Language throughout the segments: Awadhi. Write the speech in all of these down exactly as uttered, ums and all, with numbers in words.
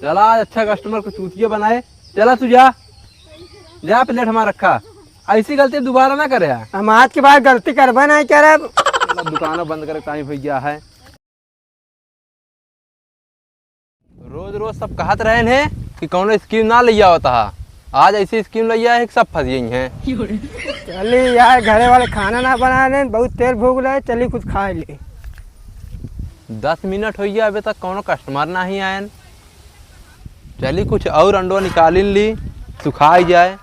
चला, आज अच्छा customer को चूतिया बनाए। चला तू जा, जा plate हमारा रखा, ऐसी गलती दोबारा ना करे। हम आज के बाद गलती करबे नहीं करब। मतलब दुकान बंद करे time हो गया है। रोज रोज सब कहत रहेन है कि कौनो scheme ना लइ आवत हा, आज ऐसी scheme लइ आए है कि सब फंस गई हैं। चली यार, घरे वाले खाना ना बना रहे, बहुत तेल भूख लगे, चली कुछ खा ले। दस मिनट हो गया, अबे तक कौनो customer ना ही आयन। चली कुछ और अंडो निकालिन ली, सुखाई जाए।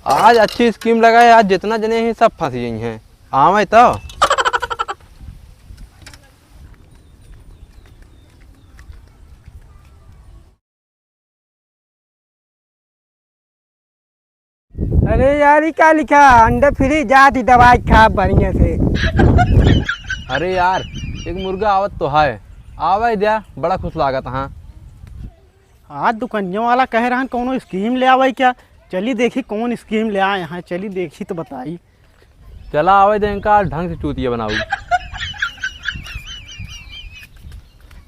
आज अच्छी scheme लगाए, आज जितना जने ही सब फंस गई हैं, आवे तो। अरे यार, ई का लिखा? अंडा free, जात ही दवाई खा बढ़िया से। अरे यार, एक मुर्गा आवत तो है, आवे द्या, बड़ा खुश लागत हाँ। आज दुकनिया वाला कह रहन कौनो scheme ले आवे क्या? चली देखी कौन scheme ले आए हैं, चली देखी तो बताई। चला आवे दे इनका, ढंग से चूतिया बनाऊ।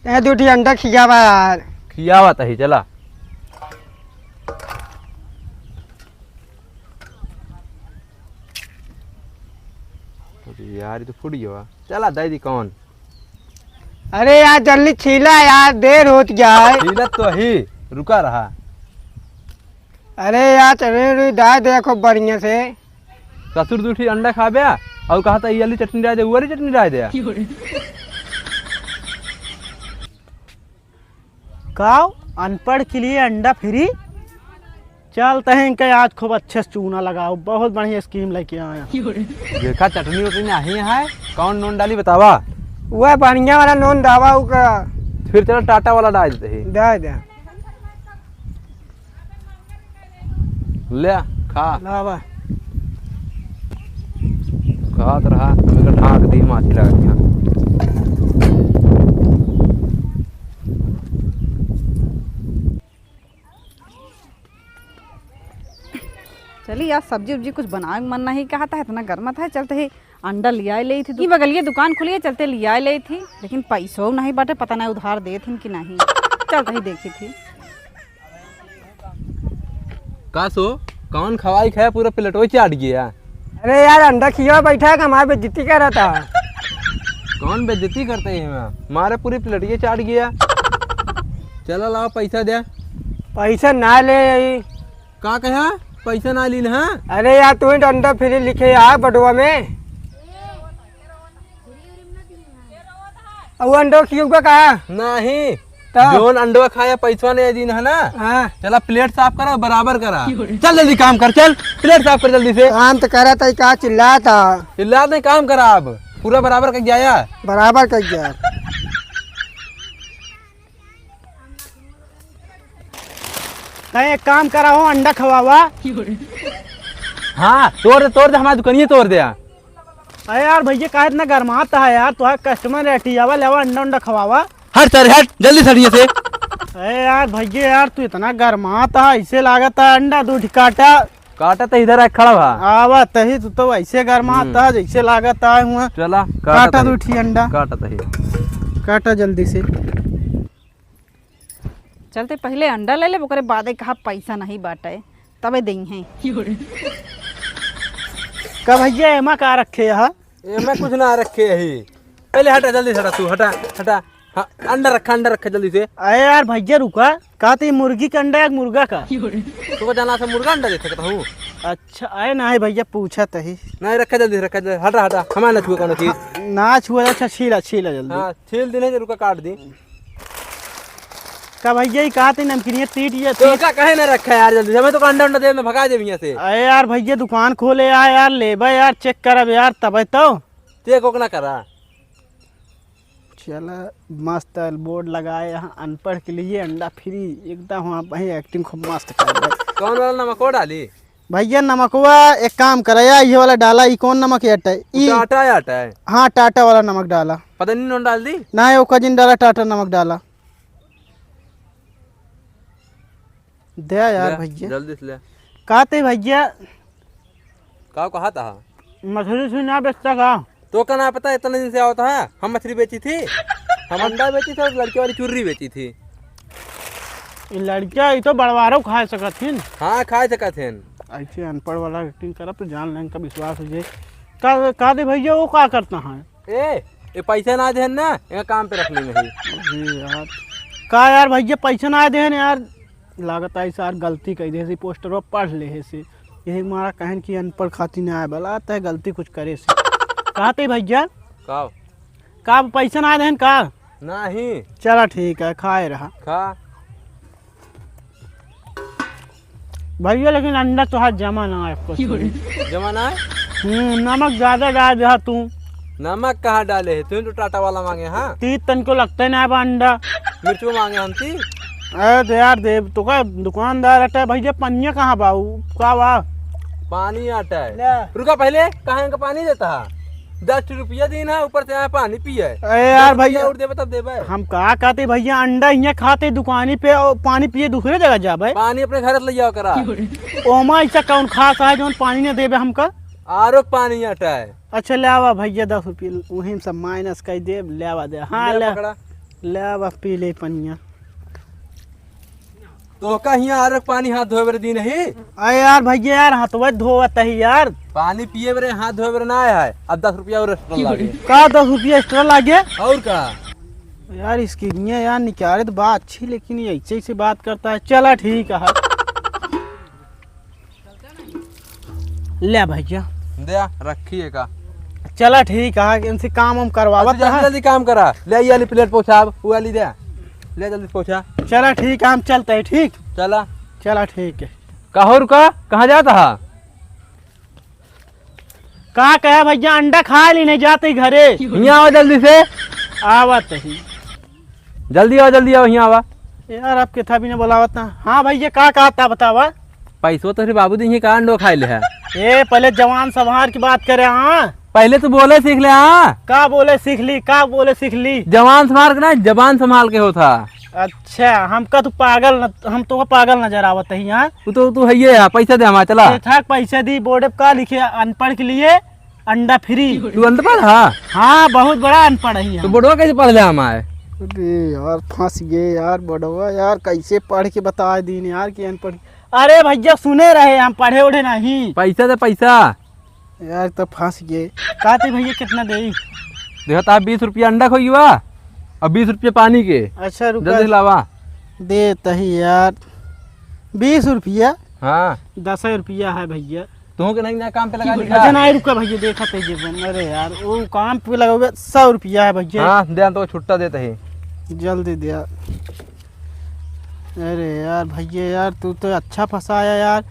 ए, दू ठी अंडा खियावा यार। खियावा तही, चला। अरे यार, ये तो फूट गया। चला, दे दी कौन? अरे यार, जल्दी छीला यार, देर होत गया है। छीलत तो ही, रुका रहा। अरे यार, चटनी उटनी डाल दे खूब बढ़िया से। ससुर दू ठी अंडा खाबे और कहा था, "ये वाली चटनी डाल दे, वो वाली चटनी डाल दे।" काव, अनपढ़ के लिए अंडा free? चलते हैं इनके आज खूब अच्छे से चूना लगाओ, बहुत बढ़िया scheme लेके आए हैं। देखा, चटनी उटनी नहीं है, कौन नून डाली बतावा? वह बढ़िया वाला नून डावा, ओका। फिर चलो टाटा वाला डाल देते हैं। दे दे। ले, खा। लावा। खात रहा, हमें तो ढाक दी, माछी लगा दिया। चली, आज सब्जी उब्जी कुछ बनावे के मन नहीं कहता है, इतना गर्मत है, चलते ही अंडा लियाए लेई थी। ई बगलिए दुकान खुली है, चलते लियाए लेई थी, लेकिन पैसो नहीं बाटे, पता नहीं उधार देत हिन कि नहीं। चलते ही देखी थी। का सो, कौन खवाई खाया, पूरा प्लेटो चाट गया। अरे यार, अंडा खिया बैठा है, हमारे बेइज्जती करता। कौन बेइज्जती करते हैं? मारे पूरी प्लेटिए चाट गया। चला लाओ पैसा दे। पैसा ना ले आई। का कहा? पैसा ना लीन है? अरे यार, तू ही अंडा free लिखे यार बटुआ में। अब वो अंडो खियौबा का? नहीं। तो? जौन अंडवा खाया, पैसवा नहीं दीन है ना? हाँ। चला, प्लेट साफ करा, बराबर करा। चल जल्दी काम कर, चल, प्लेट साफ कर जल्दी से। काम तो करा था, का चिल्लाता? चिल्ला नहीं, काम करा अब, पूरा बराबर कर जाया। बराबर कर गया। तैं एक काम करा हो, अंडा खवावा। हाँ, तोड़ दे, तोड़ दे, हमारी दुकानिए तोड़ दे यार। अरे यार भैया, काहे इतना गरमात है यार? तोहार customer है, टियावा लेवा, अंडा उंडा खवावा। हट सर, हट, जल्दी सड़िए से। अरे यार भैया यार, तू इतना गरमात है, ऐसे लागत है अंडा दू ठी काटा। काटा तो इधर आके खड़ा भा। आवा तही, तू तो ऐसे गरमात हम्म। है, जैसे लागत है हुआ। चला, काटा काटा तही। दू ठी अंडा। काटा तही। काटा जल्दी से। चलते पहिले अंडा ले लेब, ओकरे बादे कहा पैसा नहीं बाटे, तबे देइहैं। का भैया, एमा का रखे ह? एमा कुछ ना रखे ही। पहिले हटा, जल्दी से हटा तू, हटा, हटा। हाँ, अंडा रखा, अंडा रखा जल्दी से। अरे यार भैया रुका, का तो ये मुर्गी का अंडा या मुर्गा का? तोका जाना से मुर्गा अंडा दे सकता हूँ। अच्छा, अरे नहीं भैया, पूछा तही। नहीं, रखा जल्दी से, रखा जल्दी, हटा, हटा, हमारे ना छुए कौनो चीज। ना छुआ, अच्छा छीला, छीला जल्दी। हाँ, छील देने के रुका, काट दी। का भैया, ई कहा थे नमकीनिया तीट ये तो तीट? का कहे ना रखा यार, जल्दी से। हमें तो अंडा, अंडा दे, मैं भगा दे भैया से। अरे यार भैया, दुकान खोले आ यार, लेबे यार, check करब यार, तबे तो। Check ओक ना करा। चला, मस्त है, board लगाए यहाँ, अनपढ़ के लिए अंडा free, एकदम वहाँ वही acting खूब मस्त कर रहे। कौन वाला नमक वो डाली? भैया, नमकवा एक काम करा यार, ये वाला डाला, ई कौन नमक है? ई टाटा है, आटा है। हाँ, टाटा वाला नमक डाला। पता नहीं, नून डाल दी? नहीं, ओका जिन डाला, टाटा नमक डाला। दे यार ले, भैया। जल्दी से ले। का ते भैया? का कहा था? मछली उछली ना बेचता का? तोका ना पता, इतना दिन से आवत है, हम मछली बेची थी, हम अंडा बेची थी और लड़की वाली चुर्री बेची थी। ई लड़किया, ई तो बड़वारो खाए सकत हिन। हाँ, खाए सकत हिन। ऐसे अनपढ़ वाला acting करब तो जान लें का विश्वास हो जाए। का, का दे भैया, वो का करता है? ए, ये पैसा ना देहन ना, ये काम पे रख लेंगे ही। अरे यार, का यार भैया, पैसा ना देहन यार, लागत है यार गलती कही दे, पोस्टरवा पढ़ ले है से, यही मारा कहन कि अनपढ़ खाती ना आए वाला, तय गलती कुछ करे से। का ते भैया? का? का पैसा ना देहन का? नहीं। चला ठीक है, खाए रहा। खा। भैया, लेकिन अंडा तोहार जमा ना है कुछ भी। जमा ना है? हम्म, नमक ज्यादा डाल दिया तू। नमक कहाँ डाले है? तू तो टाटा वाला मांगे, हाँ? तीत तनको लगते ना बा अंडा। मिर्चो मांगे हम ती? अरे दे यार, दे, तो का दुकानदार हटे भैया, पनिया कहाँ बा? उ का बा? पानी आटा है। ले। रुका पहले, कहाँ इनका पानी देता है? दस रुपया दिन है, ऊपर से यहाँ पानी पिए। अरे यार दस रुपया भैया, और देबे तब देबे। हम का कहते भैया, अंडा हियाँ खाते दुकानी पे और पानी पिए दूसरे जगह जाबे। पानी अपने घर से ले जाओ करा। ओमा ऐसा कौन खास है जौन पानी न देबे हमका? आरो पानी आटा है। अच्छा ले आवा भैया, दस रुपये वहीं से माइनस कर देब, ले आवा दे। हाँ ले ले, पकड़ा। ले आवा, पी ले पनिया। तोहका हियाँ आरो पानी हाथ धोए बरे दी नहीं? अरे यार भैया यार, हथवा धोवत ही यार। पानी पिए बरे, हाथ धोए बरे ना आया है। अब दस रुपया और extra लागे। का दस रुपया extra लागे? और का? यार इसकी दुनिया यार निकाले तो बात अच्छी, लेकिन ये ऐसे ऐसे बात करता है। चला ठीक है। ले भैया। दे, रखी है का? चला ठीक है, इनसे काम हम करवावत अच्छा, जल्दी, रहा। जल्दी काम करा। ले, ये वाली प्लेट पहुँचा, अब वो वाली दे। ले, जल्दी पहुँचा। चला ठीक है, हम चलते हैं, ठीक? चला। चला ठीक है। कहो रुका, कहाँ जाता है? का कहे भैया, अंडा खा ली, नहीं जाते घरे। हियाँ आओ जल्दी से। आवत ही। जल्दी आओ, जल्दी आओ, हियाँ आवा। यार, आप किथा भी ना बोलावत ना। हाँ भैया, का कहता बतावा? पैसो तो फिर बाबू दी का अंडो खाए ले है। ए, पहले जवान संभार की बात करे, हाँ? पहले तू बोले सीख ले, हाँ? का बोले सीख ली, का बोले सीख ली? जवान संभार के ना, जबान संभाल के होता। अच्छा, हमका तू पागल न, हम तो पागल नजर आवत ही, हाँ? तू तो, तू है ये है, पैसा दे हमारे, चला। ठीक ठाक पैसा दी, बोर्ड पे का लिखे, अनपढ़ के लिए अंडा फ्री। तू अनपढ़ हा? हाँ, बहुत बड़ा अनपढ़ है तो यहाँ। बोर्डवा कैसे पढ़ ले हमारे? अरे यार, फंस गए यार बोर्डवा यार, कैसे पढ़ के बता दीन यार कि अनपढ़। अरे भैया, सुने रहे हम, पढ़े उढ़े नहीं। पैसा दे, पैसा। यार, तो फंस गए। कहते भैया, कितना देई? देखा था, बीस रुपया अंडा खोई हुआ और बीस रुपया पानी के। अच्छा, रुका। जल्दी लावा। दे तही यार, बीस रुपया। हाँ। दस रुपया है भैया। तुहूँ के नहीं ना काम पे लगा दी अच्छा, का? नहीं, रुका भैया, देखा ते जेब में। अरे यार, वो काम पे लगा हुआ सौ रुपया है भैया। हाँ, दे, तो छुट्टा देते ही। जल्दी दे। अरे यार, भैया यार, तू तो अच्छा फंसाया यार।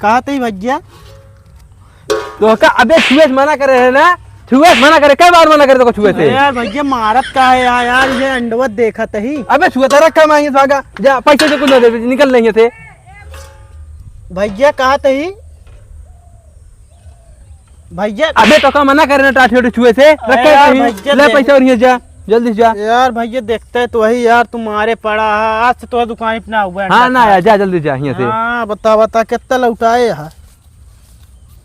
कहा थे भैया? तो का, अबे छुए से मना करे है ना? छुए से मना करे, कई बार मना करे तो छुए से? अरे यार भैया, मारत का है यार, यार ये अंडवत देखत ही। अबे छुए तो रखा मांगे भागा, जा पैसे से कुछ ना दे, निकल लेंगे थे। भैया कहत ही, भैया। अबे तो का मना करे ना टाठी उठी छुए से, अरे रखे यार कहीं, भैया ले दे। पैसा और ये जा, जल्दी से जा। यार भैया देखते तो वही यार, तुम्हारे पड़ा है, आज से तो दुकान पे ना हुआ है हाँ ना यार, जा जल्दी जा यहाँ से। हाँ बता बता कितना लौटाए है।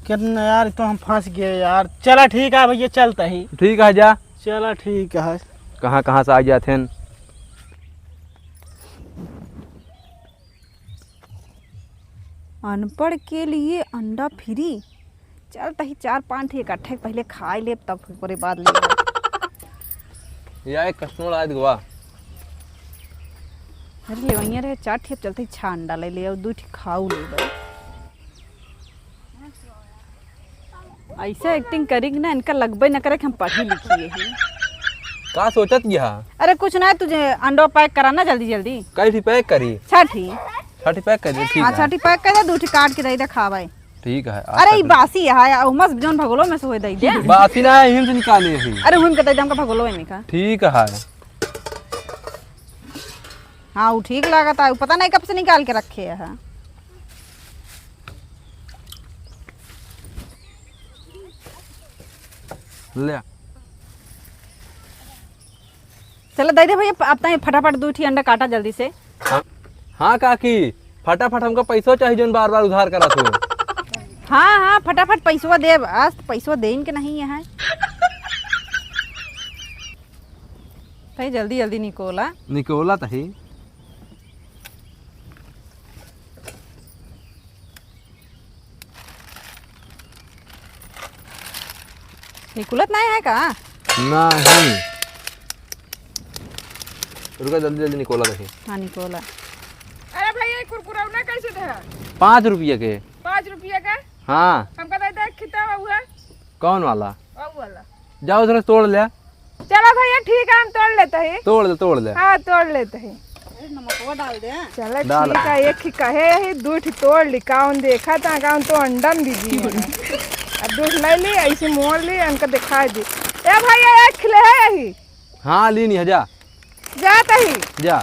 कितना यार, तो हम फंस गए यार। चला ठीक है भैया, चलता ही। ठीक है, जा। चला ठीक है। कहाँ, कहाँ से आ गया थे? अनपढ़ के लिए अंडा फ्री। चल, तही चार पाँच ठे इकट्ठे पहले खाए लेब, तब ओकरे बाद लेब। या एक कस्टमर आए दुआ। अरे, लेवइया रहे चार ठे, अब चलते छह अंडा ले ले, और दू ठे खाऊ लेबे। ऐसे एक्टिंग करी कि ना, इनका लगबे न करे कि हम पढ़ी लिखी ही। का सोचत गया? अरे कुछ ना, तुझे अंडो पैक कराना जल्दी जल्दी। कई ठी पैक करी? छठी। छठी पैक कर दे, ठीक हाँ, है। छठी पैक कर दे, दू ठी काट के दे दे खावे। ठीक है, अरे, ई बासी है, आ, उमस जौन भगोलो में से होए दे दे। बासी ना है, हिम से निकाले ही। अरे, हुम के दे दे, हमका भगोलो में का। ठीक है। हाँ, वो ठीक लागत है, वो पता नहीं कब से निकाल के रखे है। ले। चलो दे दे भैया, अब ताई फटाफट दू ठी अंडा काटा जल्दी से। हाँ, हाँ काकी, फटाफट हमका पैसो चाहिए, जोन बार बार उधार करा तू। हाँ, हाँ, फटाफट पैसवा देब, आज तो पैसवा देन के नहीं है। ताई जल्दी जल्दी निकोला। निकोला तही। निकुलत नाहीं है का? नहीं। रुका, जल्दी जल्दी निकोला रही। हाँ, निकोला। अरे भैया, ये कुरकुरौना कैसे दे है? पाँच रुपया के। पाँच रुपया का? हाँ। हमका दे दे, कितना हुआ? कौन वाला? वो वाला। जाओ, उधर से तोड़ ले। चलो भैया, ठीक है, हम तोड़ लेते हैं। तोड़ ले, तोड़ ले। हाँ, तोड़ लेते हैं। अरे, नमकवा डाल दे। चलो, डाल। ठीक है, एक ही कहे ही, दू ठी तोड़ ली। कौन देखा था, कौन तो अंडा में बिजी है। अब दू ठी ले ली, ऐसे मोड़ ली, इनका दिखा दी। ए भैया, एक खिले है यही। हाँ, लीनी है, जा। जात ही। जा।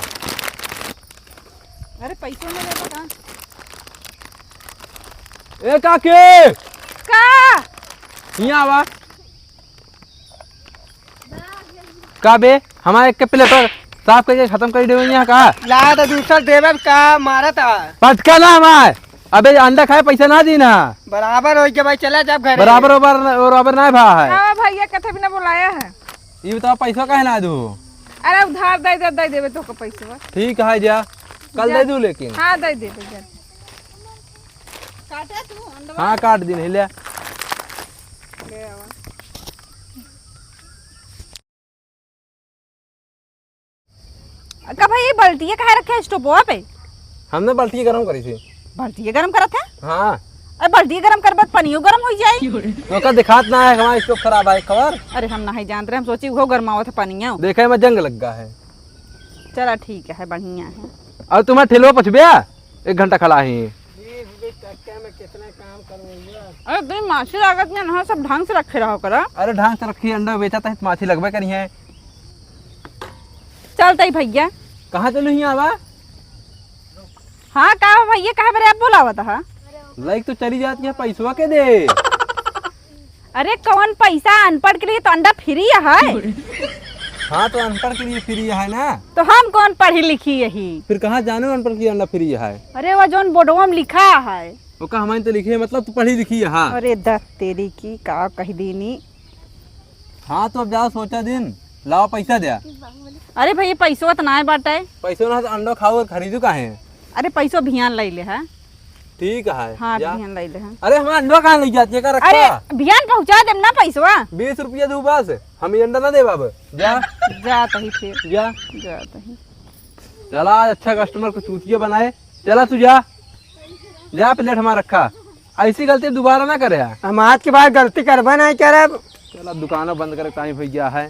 अरे, पैसों में लेबा का? ए काकी! का? हियाँ आवा। का बे? हमारे एक के प्लेट साफ करके खतम कर देवे यहाँ का? ला तो दूसर देवे का मारत आ। पटका ना हमारे। अबे अंडा खाए पैसा ना दी ना। बराबर होइ गया भाई, चला जाब घरे। बराबर, बराबर, बराबर ना भा है। हाँ भैया, कथे बिना बुलाया है। ये बताओ, पैसा काहे ना दू? अरे उधार दे दे, दे देबे तोके पैसवा। ठीक है, जा, कल जा। दे दू लेकिन। हाँ, दे देबे, जा। काटे तू, अंडवा। हाँ, काट दिन, ले। ले आवा। का भाई, ये बाल्टिया काहे रखे है स्टोपवा पे? हमने बाल्टिया गरम करी थी। बाल्टिया गरम करत है? हाँ। अरे, बाल्टिया गरम करबा त पनियो गरम होइ जाई। तो का दिखात ना है, हमारा स्टोव खराब है, खबर? अरे, हम नहीं जानत रहे, हम सोची वो गरमावत है पनिया। देखे में जंग लग गया है। चला, ठीक है, बढ़िया है। अब तुम्हारा ठेलवा पछबे, एक घंटा खड़ा ही। अरे, तुम माछी लागत में ना, सब ढंग से रखे रहो करा। अरे, ढंग से रखी, अंडा बेचा त माछी लगबे करी है। चलते ही भैया। कहाँ चलू हियाँ आवा? हाँ, का हो भैया, काहे बरे आप बोलावत हा? लाइक तो चली जाती है, पैसवा के दे। अरे, कौन पैसा? अनपढ़ के लिए तो अंडा फ्री है। हाँ, तो अनपढ़ के लिए फ्री है ना। तो हम कौन पढ़ी लिखी यही? फिर कहाँ जाने अनपढ़ के लिए अंडा फ्री है? अरे, वो जौन बोर्डवा में लिखा है। ओका हमारे तो लिखे, मतलब तू पढ़ी लिखी है, हाँ। अरे, दस तेरी की, का कह दीनी। हाँ, तो अब जाओ, सोचा दिन, लाओ पैसा द्या। अरे भैया, पैसवा त नाय बाटे। पैसवा ना तो अंडो खाओ और खरीदू काहे? अरे, पैसवा भियान लइ ले है। ठीक है, हाँ, जा। भियान लइ ले है। अरे, हमारा अंडो कहाँ लइ जाती है, का रखा? अरे, भियान पहुँचा देम ना पैसवा। बीस रुपया दू बस, हम ये अंडा ना देब अब। जा। जा तही फिर। जा। जा तही। चला, आज अच्छा कस्टमर को चूतिया बनाए। चला तू जा, जा प्लेट हमारा रखा, ऐसी गलती दोबारा ना करे। हम आज के बाद गलती करबे नहीं करब। चला, दुकानों बंद करे टाइम हो गया है।